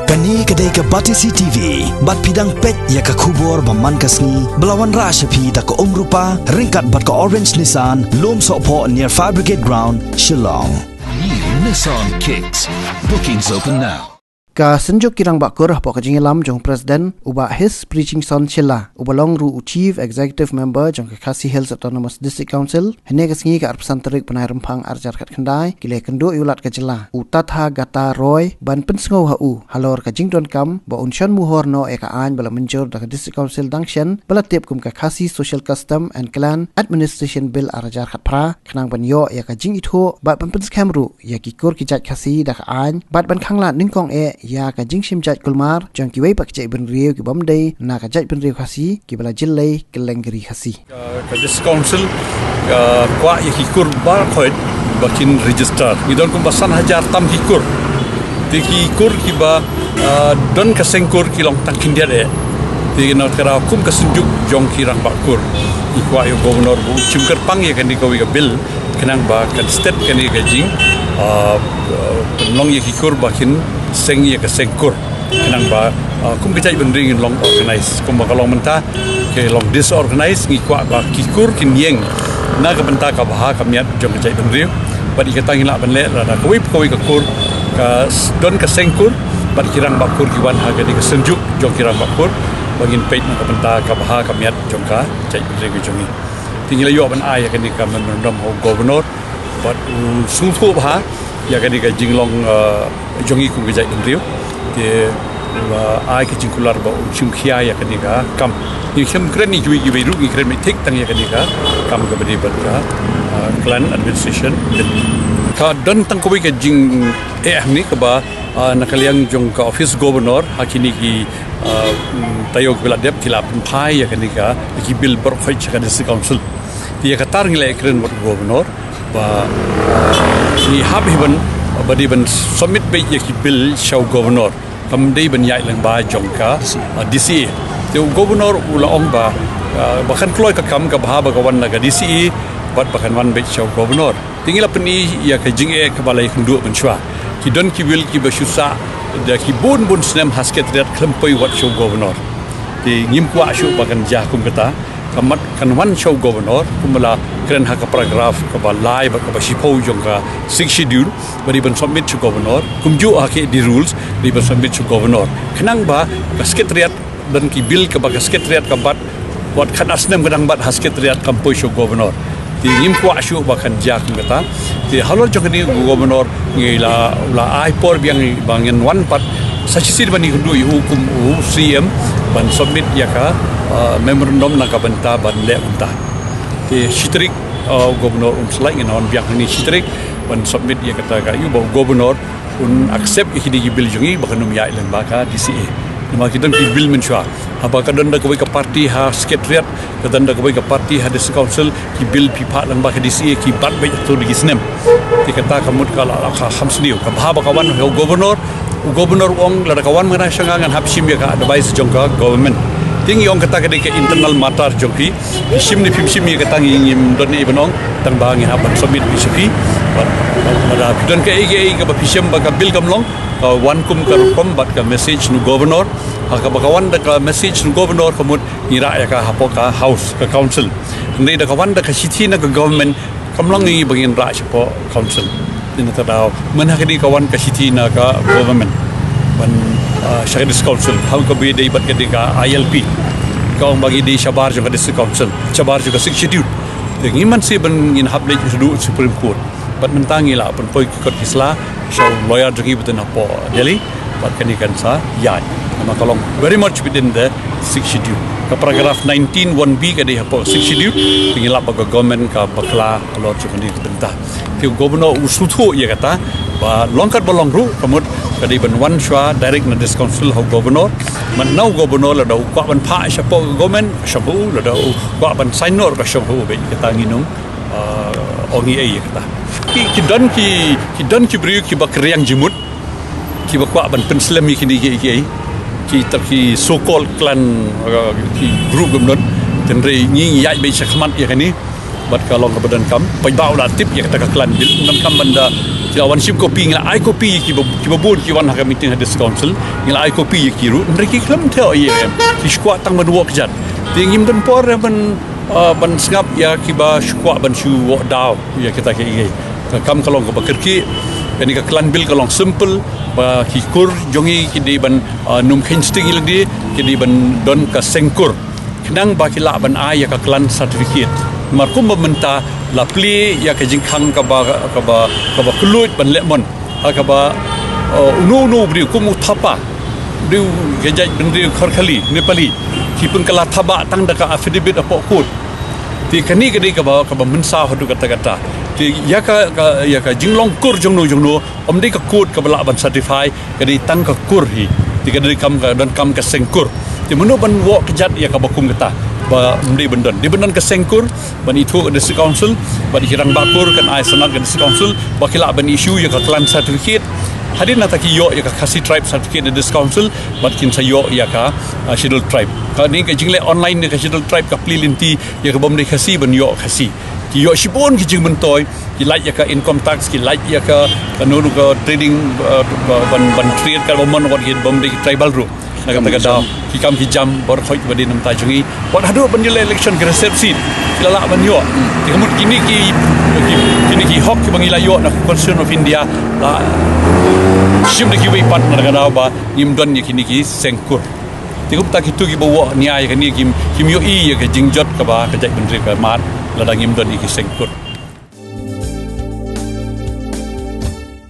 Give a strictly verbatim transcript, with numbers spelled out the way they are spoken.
Kane ka dei ka Batesi T V, bad phi dang peit ïa ka khubor ba man ka sngi, ba la wanrah sha phi da ka Umrupa, ryngkat bad ka Orange Nissan, Lumsohphoh near Fire Brigade Ground, Shillong. New Nissan Kicks. Bookings open now. Ka Synjuk ki Rangbah Kur hapoh ka jingïalam jong President u Bah His Preachingson Shylla, uba long ruh u Chief Executive Member jong ka Khasi Hills Autonomous District Council, hynne ka sngi ka arphew san tarik bnai Rymphang arhajar khatkhyndai, ki la ïakynduh ïa u Lat ka jylla, u Tathagata Roy, ban pynsngew ha u halor ka jingdonkam ba un shon muhor noh ïa ka aiñ ba la mynjur da ka District Council dang shen, ba la tip kum ka Khasi Social Custom and Clan Administration Bill arhajar khatphra, khnang ban ïoh ïa ka jingithuh bad ban pynskhem ruh ïa ki kur ki jait Khasi da ka aiñ, bad ban khanglad nyngkong eh ïa ka jingshim jait kulmar jong kiwei pat ki jaitbynriew ki bym dei na ka jaitbynriew Khasi, kiba la jyllei kylleng ka ri Khasi. Ka, ka District Council ka kwah ïa ki kur baroh khoit ba kin register. Ngi don kumba san hajar tam ki kur. Te ki kur kiba, ah, don ka seng kur ki long tang khyndiat eh. Te na kata ka daw kum ka Synjuk jong ki Rangbah Kur, ngi kwah ïa u Governor ba un shim kyrpang ïa kane kawei ka bill, khnang ba kan stet kane ka jing, ah, ah, pynlong ïa ki kur ba kin seng ïa ka seng kur, khnang ba, ah, kum ka jaitbynriew ngin long organize. Kumba ka long mynta ka long disorganize, ngi kwah ba ki kur kin ïeng na ka bynta ka bha ka miat jong ka jaitbynriew. Bad ïa kata ngi lah ban leh lada kawei pa kawei ka kur ka s-, don ka seng kur, bad ki Rangbah Kur ki wan ha kane ka Synjuk jong ki Rangbah Kur, ba ngin peit na ka bynta ka bha ka miat jong ka jaitbynriew ka jong ngi. Te ngi la ïoh ban ai ïa kane ka memorandum ha u Governor, bad u sngewthuh bha ïa kane ka jinglong, ah, jong ngi kum ka jaitbynriew. Te u la ai ka jingkular ba un shim khia ïa kane ka kam. Ngi khlem kren ïa kiwei kiwei ruh, ngi kren beit thik tang ïa kane ka kam kaba dei bad ka, ah, Clan Administration Bill. Ka don tang kawei ka jingeh hangne kaba, ah, na ka liang jong ka office Governor ha kine ki, ah, mm, taïew kiba la dep ki la pynphai ïa kane ka, ki bill baroh khoit sha ka District Council. Te ïa kata ngi la ïakren bad u Governor ba, ah, ngi hap hi ban, ba dei ban submit beit ïa ki bill sha u Governor. Kam dei ban ïaid lyngba jong ka, ah, D C A. Te u Governor u la ong ba, ah, ba kan kloi ka kam ka bha ba ka wan na ka D C A, bad ba kan wan beit sha u Governor. Te ngi la pyni ïa ka jingeh kaba la ïakynduh mynshuwa. Ki don ki bill kiba shu sah da ki bun bun snem ha Secretariat khlem poi wat sha u Governor. Te ngim kwah shuh ba kan jia kum kata. Ka mat kan wan sha u Governor, kumba la kren ha ka paragraph kaba lai bad kaba shiphew jong ka Sixth Schedule, ba dei ban submit sha u Governor. Kumjuh ha ka di rules, dei ban submit sha u Governor. Khnang ba ka Secretariat, don ki bill kaba ka Secretariat ka bat wat khatar snem ka dang bat ha Secretariat kam poi sha u Governor. Te ngim kwah shuh ba kan jia kum kata. Te halor jong kane u Governor ngi la, la ai por biang ba ngin wan pat sa shisien ban ïakynduh ïa u kum u C M ban submit ïa ka, ah, memorandum na ka bynta ban leh kumta. Te shi tarik, ah, u Governor un sa leit, ngin wan biang hangne shi tarik ban submit ïa kata ka ïa u ba u Governor un accept ïa kine ki bill jong ngi ba kan ym ïaid lyngba ka D C A. Namar ki don ki bill mynshuwa. Haba ka don da kawei ka party ha Secretariat, ka don da kawei ka party ha District Council, ki bill phi phah lyngba ka D C A ki bat beit hato da ki snem. Te kata ka mut ka la, la ka kham sniew. Ka bha ba ka wan ha u Governor, u Governor u ong lada ka wan mynta sha nga ngan hap shim ïa ka advice jong ka government. Te ngi ong kata ka dei ka internal matter jong phi. Phi shim ne phim shim ïa kata ngi ngim don ei ban ong, tang ba ngin hap ban submit beit sha phi. Bad lada phi don kaei kaei kaba phi shem ba ka bill kam long, ka wan kum ka rukom bad ka message na u Governor. Ha kaba ka wan da ka message na u Governor ka mut ngi rah ïa ka hapoh ka House, ka Council. Hynrei da ka wan da ka shithi na ka government, kam long ïa ngi ba ngin rah shapoh Council. Te na kata ka daw mynta ka dei ka wan ka shithi na ka government ban, ah, sha ka District Council. Ha kaba ïadei bad ka dei ka I L P, ka ong ba ngi dei shabar jong ka District Council, shabar jong ka Sixth Schedule. Te ngim man shuh ban ngin hap leit shaduh Supreme Court. Bad mynta ngi la pynpoi ki kot ki sla sha u lawyer jong ngi ba don hapoh Delhi. Bad kane kan sa ïaid. Namar ka long very much within the Sixth Schedule. Ka paragraph nineteen one B ka dei hapoh Sixth Schedule. Te ngi lap ba ka government ka bakla halor jong kane ka bynta. Te u Governor u sngewthuh ïa kata ba long kat ba long ruh, ka mut ka dei ban wan shuwa direct na District Council ha u Governor. Mynta u Governor lada u kwah ban phah shapoh ka government, ka shong ha u, lada u kwah ban sign noh ka shong ha u, bad kata ngin ym, ah, ong ei ei ïa kata. Ki, ki don ki, ki don ki briew kiba kyrïang jingmut, kiba kwah ban pynslem ïa kine kiei kiei, kita ki so called clan, uh, ki group kumno. Hynrei ngi ïaid beit shakhmat ïa kane. Bad ka long kaba donkam, paidbah u la tip ïa kata ka klan bill, donkam ban da, ki la wan shim kopi, ngi la ai kopi ïa kiba, kiba bun ki wan ha ka meeting ha District Council, ngi la ai kopi ïa ki ruh, hynrei ki khlem thew ïa em, ki shu kwah tang ban wad kjat. Te ngim don por ban, ah, ban sngap ïa kiba shu kwah ban shu wad daw ïa kita kiei kiei. Ka kam ka long kaba kyrkieh, kane ka klan bill ka long simple, ba ki kur jong ngi ki dei ban, ah, nym kheiñ sting ïa lade, ki dei ban don ka seng kur. Khnang ba ki lah ban ai ïa ka clan certificate. Namar kumba mynta la plie ïa ka jingkhang kaba, kaba, kaba kylluid ban leh mon. Ha kaba, uh, uno uno u briew kum u thapa. Briew ka jaitbynriew Kharkhali, Nepali. Ki pynkylla thaba tang da ka affidavit hapoh court. Te kane ka dei kaba, kaba mynsaw haduh katta katta. Te ïa ka, ka, ïa ka jinglong kur jongno jongno, ym dei ka court kaba lah ban certify, ka dei tang ka kur hi. Te ka dei kam ka, donkam ka seng kur. Te mano ban wad kjat ïa kaba kum kata, ba ym dei ban don. Dei ban don ka seng kur, ban ithuh ka District Council, bad ki rangbah kur kan ai sanad ka District Council, ba ki lah ban issue ïa ka clan certificate. Hadien nangta ki ïoh ïa ka Khasi Tribe certificate na District Council, bad kin sa ïoh ïa ka, ah, Schedule Tribe. Kane ka jingleh online na ka Schedule Tribe ka plie lynti ïa kiba ym dei Khasi ban ïoh Khasi. Ki ïoh shibun ki jingmyntoi, ki lait ïa ka income tax, ki lait ïa ka, kano kano ka trading, uh, ba-, ban, ban trade kaba mon wat kiba ym dei tribal ruh. Na kata ka daw, ki kam ki jam, bor khoi kiba dei na bynta jong ngi. Wat haduh ban ïaleh election ki reserve seat, ki la lah ban ïoh. Te ka mut kine ki, ki, kine ki hok kiba ngi la ïoh na Constitution of India, la shim da kiwei pat na kata ka daw ba ngim don ïa kine ki seng kur. Te kumta kito kiba wad nia ïa kane kim, kim ïohi ïa ka jingjot kaba ka jaitbynriew ka mad, lada ngim don ïa ki seng kur.